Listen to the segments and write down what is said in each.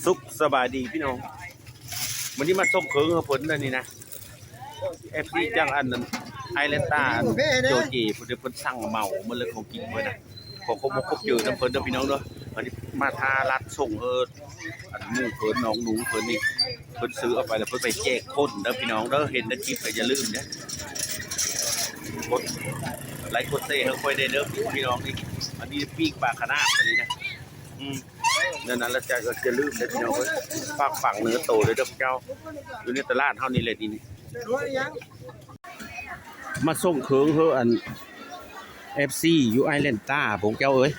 ສຸກສະບາຍດີພີ່ນ້ອງ, ມື້ນີ້ມາສົ່ງເຄື່ອງໃຫ້ເພິ່ນແລ້ວນີ້ນະ ເອັຟຊີ ຈາກອັນນັ້ນ ໄອແລນຕາ ອັນໂຈເຈ ເພິ່ນ ເພິ່ນສັ່ງເໝົາໝົດເລີຍ ຂອງກິນເພິ່ນນະ. ຂໍຂອບອົກຂອບໃຈນຳເພິ່ນເດີພີ່ນ້ອງເດີ. ອັນນີ້ມາຖ້າລັດສົ່ງ ເອີ ອັນໝູ່ເພິ່ນ ນ້ອງໜູເພິ່ນນີ້ ເພິ່ນຊື້ເອົາໄປແລ້ວເພິ່ນໄປແຈກຄົນເດີພີ່ນ້ອງເດີ. ເຫັນໃນຄລິບກໍຢ່າລືມເດີ ກົດໄລກ໌ກົດແຊໃຫ້ຂ້ອຍແດ່ເດີພີ່ນ້ອງ. ນີ້ ອັນນີ້ປີ້ງປາຂະໜາດ ອັນນີ້ນະ ອືມ ນັ້ນໆ ແລ້ວຈະ ຢ່າລືມເດີພີ່ນ້ອງເອີຍ ຝາກຝັງເນື້ອໂຕເດີເຈົ້າ ຢູ່ໃນຕະຫຼາດເຮົານີ້ແຫຼະນີ້. ມາສົ່ງເຄື່ອງເຮີ ອັນ ເອັຟຊີ ຢູ່ໄອແລນຕາ ພວກເຈົ້າເອີຍ.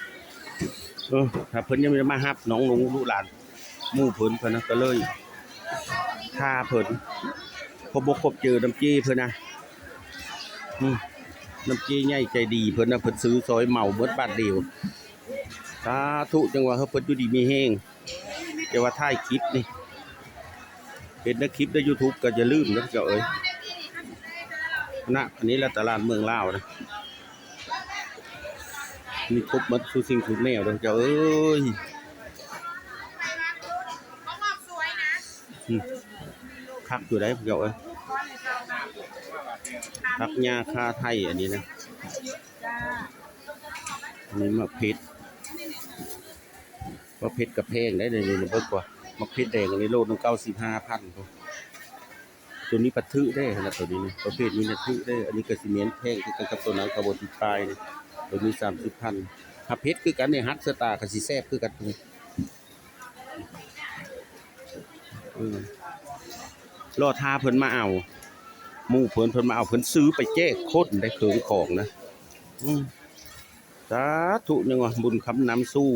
ເອີ ຖ້າເພິ່ນຍັງບໍ່ໄດ້ມາຮັບນ້ອງໜູລູກຫຼານ ໝູ່ເພິ່ນ ເພິ່ນນະ ກໍເລີຍຖ້າເພິ່ນ ຂອບອົກຂອບໃຈນຳເຈ້ເພິ່ນນະ. ອືມ ນຳເຈ້ໃຫຍ່ໃຈດີເພິ່ນນະ ເພິ່ນຊື້ຊ່ອຍເໝົາໝົດບາດດຽວ. ສາທຸ ຈັ່ງວ່າໃຫ້ເພິ່ນຢູ່ດີມີແຮງ ແຕ່ວ່າຖ່າຍຄລິບນີ້ ເຫັນໃນຄລິບໃນຢູທູບກໍຢ່າລືມເດີເຈົ້າເອີຍນະ. ອັນນີ້ລະຕະຫຼາດເມືອງລາວນະ ມີຄົບໝົດສູ່ສິ່ງທຸກແນວເດີເຈົ້າເອີຍ. ອືມ ຄັກຢູ່ໃດເຈົ້າເອີຍ ຜັກຫຍ້າຂ່າໄທ ອັນນີ້ນະ ອັນນີ້ໝາກເຜັດ ໝາກເຜັດກໍແພງໄດ໋ ດຽວນີ້ເບິ່ງກວ່າ ໝາກເຜັດແດງອັນນີ້ໂລໜຶ່ງເກົ້າສິບຫ້າພັນພຸ້ນ. ໂຕນີ້ປະຖືກເດ້ ຫັ້ນນະ ໂຕນີ້ນະ ປະເພດນີ້ນະຖືກເດ້. ອັນນີ້ກໍຊິແມ່ນແພງຄືກັນກັບໂຕນັ້ນ ເກົ້າສິບປາຍນີ້ ໂຕນີ້ສາມສິບພັນ. ຫາເຜັດຄືກັນນີ້ ຮັກສະຕາກໍຊິແຊບຄືກັນນີ້. ເອີ ລໍຖ້າເພິ່ນມາເອົາ ໝູ່ເພິ່ນ ເພິ່ນມາເອົາ ເພິ່ນຊື້ໄປແຈກຄົນໄດ້ເຄື່ອງຂອງນະ. ອືມ ສາທຸ ຍັງວ່າບຸນຄຳນຳສູ່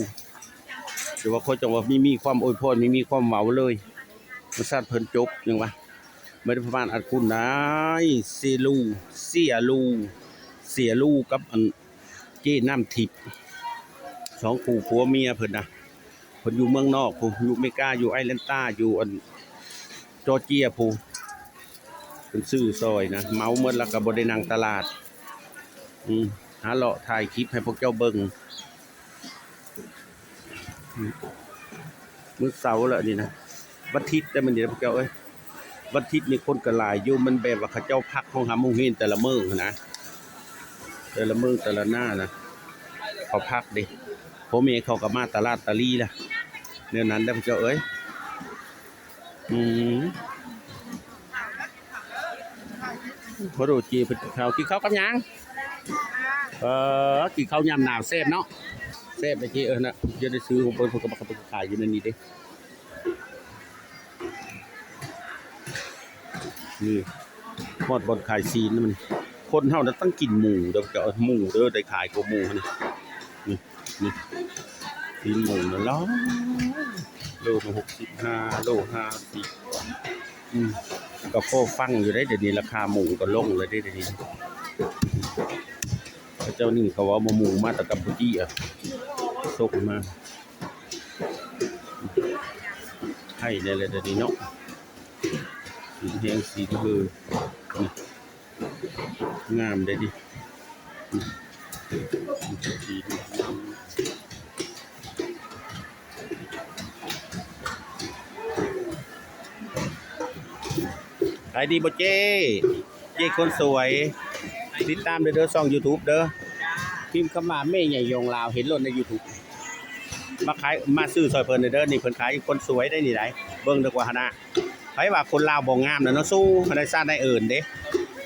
ແຕ່ວ່າຂ້ອຍຈັ່ງວ່າມີ ມີຄວາມອວຍພອນ ມີ ມີຄວາມເວົ້າເລີຍ. ບໍລິສັດເພິ່ນຈົບ ຍັງວ່າບໍ່ໄດ້ປະມານອັດຄຸນໄດ໋. ເສລູ ເສລູ ເສລູກັບອັນເຈ້ນ້ຳທິບ ສອງຄູ່ຜົວເມຍເພິ່ນນະ. ເພິ່ນຢູ່ເມືອງນອກພຸ້ນ ຢູ່ເມກາ ຢູ່ໄອແລນຕາ ຢູ່ອັນຈໍເຈຍພຸ້ນ. ເພິ່ນຊື້ຊ່ອຍນະ ເໝົາໝົດແລ້ວກໍບໍ່ໄດ້ນັ່ງຕະຫຼາດ. ອືມ ຫາເລາະຖ່າຍຄລິບໃຫ້ພວກເຈົ້າເບິ່ງ. ອືມ ມື້ເສົາແລ້ວນີ້ນະ ວັນທິດໄດ໋ມື້ນີ້ນະພວກເຈົ້າເອີຍ. ວັນທິດນີ້ຄົນກໍຫຼາຍຢູ່ ມັນແບບວ່າເຂົາເຈົ້າພັກໂຮງຮຳໂຮງແຮມແຕ່ລະມື້ຫັ້ນນະ ແຕ່ລະມື້ແຕ່ລະໜ້ານະ ເຂົາພັກເດ້. ພໍ່ແມ່ເຂົາກໍມາຕະຫຼາດຕະຫຼີລະ ແນວນັ້ນເດີພວກເຈົ້າເອີຍ. ອືມ ໂອ້ໂຫ ເຈ້ເພິ່ນກິນເຂົ້າ ກິນເຂົ້າກັບຫຍັງ? ເອີ ກິນເຂົ້າຍາມໜາວແຊບເນາະ ແຊບເດ້ເຈ້ເອີຍນະ. ຈະໄດ້ຊື້ຂອງເພິ່ນ ເພິ່ນກໍມາຂາຍຢູ່ໃນນີ້ເດ້. ນີ້ ຮອດບ່ອນຂາຍຊີ້ນມັນ. ຄົນເຮົານະຕ້ອງກິນໝູເດີ ເຈົ້າ ໝູເດີ ໄດ້ຂາຍກວ່າໝູນີ້. ນີ້ ຊີ້ນໝູນະຫຼາຍ ໂລໜຶ່ງຫົກສິບຫ້າ ໂລຫ້າສິບ. ອືມ ກໍພໍຟັງຢູ່ເດ້ ດຽວນີ້ລາຄາໝູກໍລົງແລ້ວເດ້ ດຽວນີ້. ເຂົາເຈົ້ານີ້ເຂົາເວົ້າວ່າໝູມາແຕ່ກຳປູເຈຍ ສົ່ງມາ ໄທແດ່ແຫຼະດຽວນີ້ເນາະ. ສີແຮງສີເບີ ງາມເດ້ນີ້. ຂາຍດີບໍ່ເຈ້? ເຈ້ຄົນສວຍ ຕິດຕາມເດີ ຊ່ອງຢູທູບເດີ ພິມຄຳວ່າແມ່ໃຫຍ່ຢອງລາວ ເຫັນໂລດໃນຢູທູບ. ມາຂາຍ ມາຊື້ຊ່ອຍເພິ່ນເດີ ນີ້ເພິ່ນຂາຍຄົນສວຍໄດ໋ນີ້ໄດ໋. ເບິ່ງເດີກວ່າຫັ້ນນະ ໃຜວ່າຄົນລາວບໍ່ງາມນະເນາະ ສູ້ໃນຊາດໃນເອີ່ນເດ້.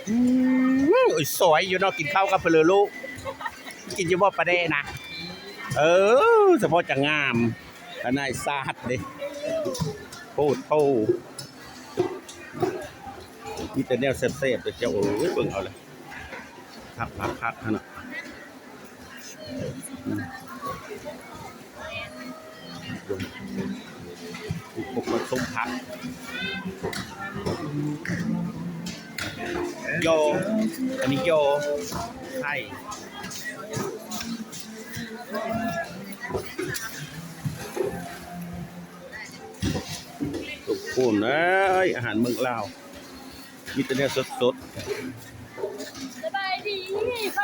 ອື ສວຍຢູ່ເນາະ ກິນເຂົ້າກັບເພິ່ນເລີລູກ ກິນຢູ່ບໍ່ປາແດກນະ? ເອີ ສະເພາະຈະງາມ ອັນນາຍຊາດເດ້. ໂອ້ໂຫ ມີແຕ່ແນວແຊບໆເດີເຈົ້າເອີຍ ເບິ່ງເອົາລະ ຄັກ ຄັກ ຄັກຫັ້ນນະ. ອືມ ຄົບປະສົມຜັກ ຍໍ ອັນນີ້ຍໍໄຂ່ ທຸກຄົນເອີຍ ອາຫານເມືອງລາວ ມີແຕ່ແນວສົດໆ. ສະບາຍດີ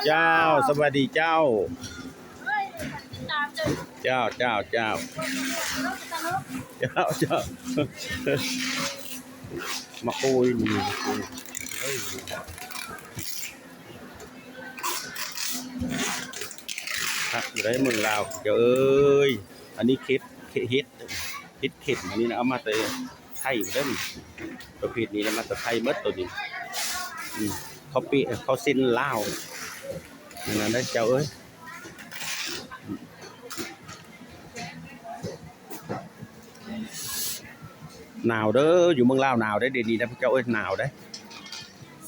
ເຈົ້າ ສະບາຍດີເຈົ້າ. ເຈົ້າ ເຈົ້າ ເຈົ້າ. ເຈົ້າ ເຈົ້າ ມາໂອ້ຍນີ້ ຄັກຢູ່ໃດເມືອງລາວ ເຈົ້າເອີຍ. ອັນນີ້ເຫັດ ເຫັດ ເຫັດເຂັມ ອັນນີ້ນະ ເອົາມາແຕ່ໄທເດີ້ ປະເພດນີ້ນະ ມາແຕ່ໄທໝົດໂຕນີ້. ອືມ ເຂົາເປະ ເຂົາເຊັນລາວ ນັ້ນນະເຈົ້າເອີຍ. ໜາວເດີ້ ຢູ່ເມືອງລາວໜາວເດີ້ ດຽວນີ້ນະເຈົ້າເອີຍ ໜາວເດີ້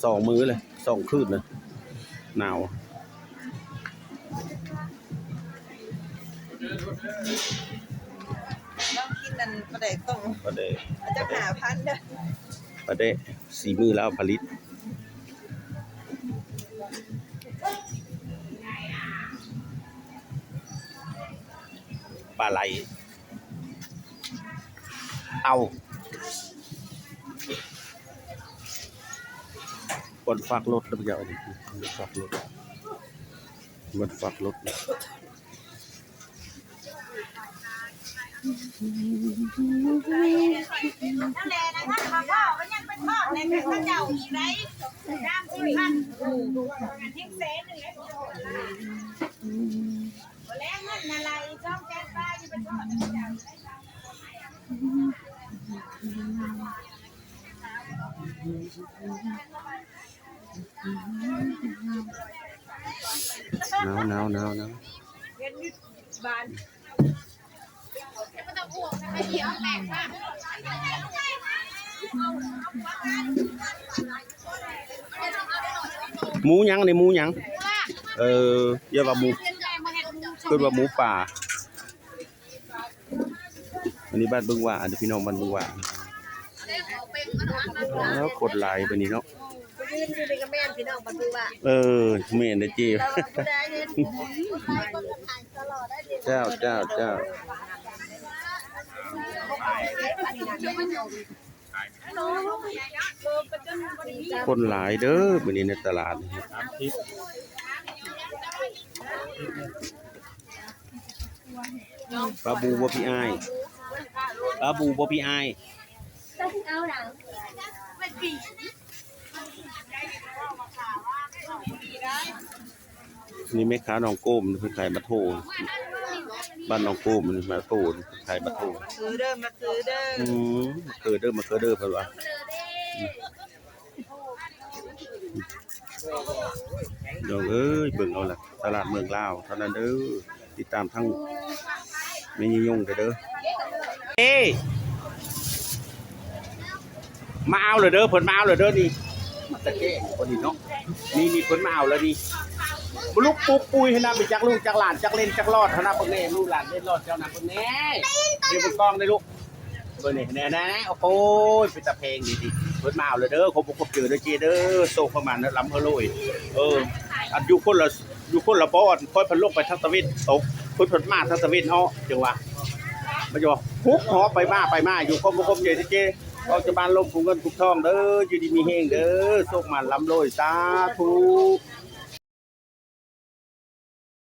ສອງມື້ເລີຍ ສອງຄືນເລີຍ ໜາວ. ລອງກິນອັນປາແດກຕົ້ມ ປາແດກ ເອົາຈັກຫ້າພັນເດີ້ ປາແດກ ສີມືລາວຜະລິດ. ປາໄຫຼ ເອົາ ບ່ອນຝາກລົດເດີ້ ເຈົ້າ ບ່ອນຝາກລົດ ບ່ອນຝາກລົດ. ນັ້ນແຫຼະ ນັ້ນມາເວົ້າ ມັນຍັງໄປທອດໃຫ້ເຂົາເຈົ້າອີກໄດ໋ ສາມສິບພັນ ເອີ ແຮງແສນໜຶ່ງແຫຼະ ບໍ່ແລງເງິນນະໄຫຼ ສອງແສນປາຍ ຢູ່ໄປທອດໃຫ້ເຂົາເຈົ້າ. ໜາວ ໜາວ ໜາວ ໜາວ. ໝູຫຍັງນີ້ ໝູຫຍັງ? ເອີ ຢ່າວ່າໝູ ເອີ້ນວ່າໝູປ່າ. ອັນນີ້ບ້ານບຶງຫວ້າເດີ້ ພີ່ນ້ອງບ້ານບຶງຫວ້າ. ເອີ ຄົນຫຼາຍປານນີ້ເນາະ ຢືນຢູ່ນີ້ກໍແມ່ນພີ່ນ້ອງບ້ານບຶງຫວ້າ. ເອີ ແມ່ນເດີ້ເຈ້ ເຈົ້າ ເຈົ້າ ເຈົ້າ. ຄົນຫຼາຍເດີ້ມື້ນີ້ໃນຕະຫຼາດນີ້. ປາບູບໍ່ພີ່ອ້າຍ? ປາບູບໍ່ພີ່ອ້າຍ? ນີ້ແມ່ຄ້າໜອງໂກມ ເພິ່ນຂາຍໝາກໂທ ບ້ານໜອງໂກມ ໝາກໂທ ເພິ່ນຂາຍໝາກໂທ. ຊື້ເດີ້ ມາຊື້ເດີ້. ອືມ ມາຊື້ເດີ້ ມາຊື້ເດີ້ ເພິ່ນວ່າ. ນ້ອງເອີຍ ເບິ່ງເອົາລະ ຕະຫຼາດເມືອງລາວເທົ່ານັ້ນເດີ້. ຕິດຕາມທັງແມ່ຍາຍົງໄດ້ເດີ້. ເອີ ມາເອົາແລ້ວເດີ້ ເພິ່ນມາເອົາແລ້ວເດີ້ນີ້. ມາແຕ່ແກ້ງພໍດີເນາະ ນີ້ ນີ້ເພິ່ນມາເອົາແລ້ວນີ້. ລຸກປຸບປຸຍຫັ້ນນະ ໄປຈັກລູກຈັກຫຼານ ຈັກເຫຼັ້ນຈັກລອດຫັ້ນນະ. ເບິ່ງແນ່ ລູກຫຼານເຫຼັ້ນລອດເຈົ້ານະ ເບິ່ງແນ່ ເບິ່ງກ້ອງແນ່ລູກ. ເບິ່ງນີ້ແນ່ໆ ໂອ້ຍ ເປັນຕາແພງດີໆ. ເພິ່ນມາເອົາແລ້ວເດີ້ ຄົບບໍ່ຄົບເຈີເດີ້ເຈ້ເດີ້. ໂຊກປະມານນັ້ນ ລຳເຮີໂລຍ. ເອີ ອັນຢູ່ຄົນລະ ຢູ່ຄົນລະບ່ອນ ຂ້ອຍພັດລົງໄປທາງຕາເວັນຕົກ ເພິ່ນພັດມາທາງຕາເວັນອອກ ຈັ່ງວ່າ ມັນຈະວ່າ ຮຸບຫອບໄປມາ ໄປມາຢູ່ ຄົບບໍ່ຄົບເຈີເດີ້ເຈ້. ອອກຈາກບ້ານລົມຜູ້ເງິນຜູ້ທອງເດີ້ ຢູ່ດີມີແຮງເດີ້ ໂຊກໝານລຳລວຍ ສາທຸ.